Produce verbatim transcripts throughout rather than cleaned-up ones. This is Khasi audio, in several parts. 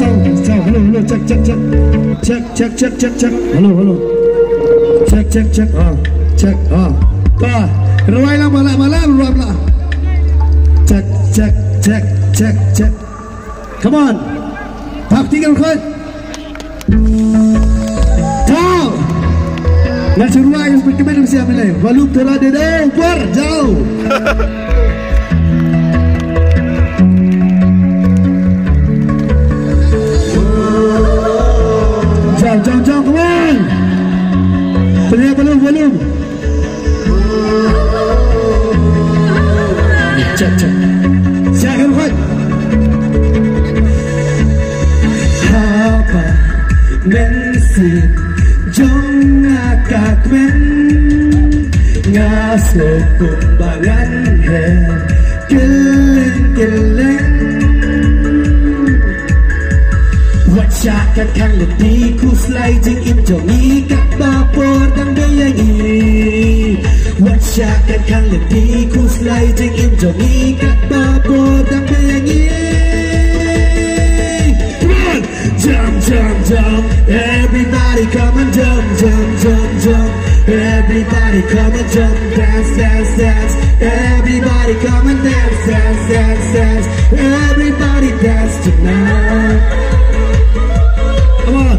Hello, hello, check, check, check. Check, check, check, check, check. Hello, hello. Check, check, check. Ah, check. Ah. Ka. Rwai lang, mala, mala, rwai, mala. Check, check, check, check, check. Come on. Thap kti kan khoi. Jao. Na churwa yang speak kmen siap ni. Walu tera de de, por, jao. Jao, jao, jao, come on. Pynïa volume, volume. Check, check. Siap kan, Fat? Haba mynsiem jong nga ka kmen, nga sngew kumba ngan her kylleng kylleng. Wat shah khang lynti khuslai jingim jong ngi katba por dang dei ïa ngi. Wat shah khang lynti khuslai jingim jong ngi katba por dang dei ïa ngi. Come on! Jump, jump, jump. Everybody come and jump, jump, jump, jump. Everybody come and jump, dance, dance, dance. Everybody come and dance, dance, dance, dance. Everybody dance tonight. Come on.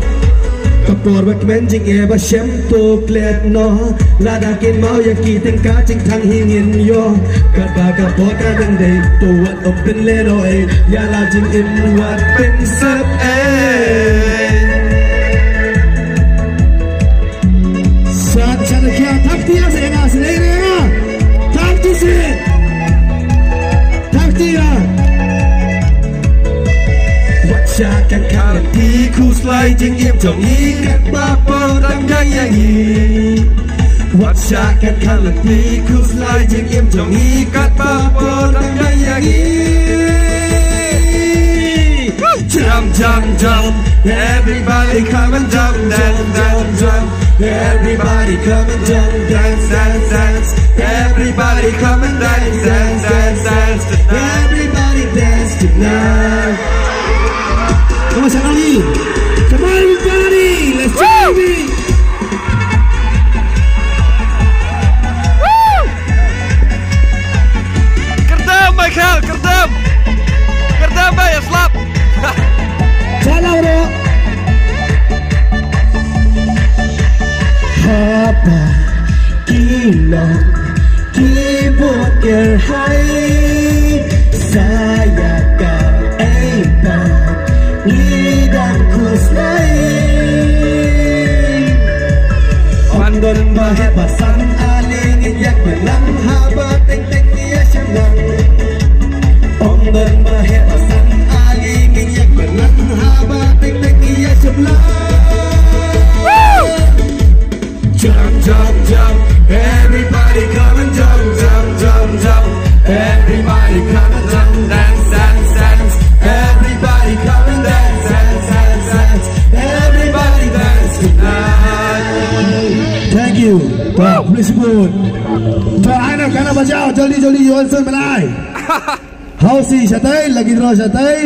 Ka por ba kmen jingeh ba shem to klet noh. Lada kin mao ïa ki tyngka jingthang hi ngin ïoh. Katba ka por ka dang dei to wat ym pynlehnoh ei. Ïa la jingim wat pynsep ei. Sat, sat, kia, thap kti ïa, sa ïa nga, sa ïa nga. Thap kti sih. Thap kti ïa. Wat shah khang lynti khuslai jingim jong ngi katba por dang dei ïa ngi. Wat shah khang lynti khuslai jingim jong ngi katba por dang dei ïa ngi. Jump, jump, jump. Everybody come and jump, jump, jump, jump. Everybody come and jump, dance, dance, dance. Everybody come and dance, dance, dance, dance. Everybody dance tonight. Come on, Shanali. Come on, everybody. Let's join me. Kyrdan, Michael, kyrdan. Kyrdan, bai, slap. Salah, bro. Haba ki long ki bot kyrhai, sa ïa ka ei ba ngi dang khuslai. Ym don ba heh ba san, ale ngin ïaid bynlang haba teng teng ngi ïa shemlang. Ym don ba heh ba san, ale ngin ïaid bynlang haba teng teng ngi ïa shemlang. Jump, jump, jump. Everybody come and jump, jump, jump, jump. Everybody come and jump, dance, dance, dance. Everybody come and dance, dance, dance, dance. Everybody dance tonight. Thank you. To, please good. To, ai na gana bajao, jaldi, jaldi, Johnson bnai. Hausi shatai, lucky draw shatai.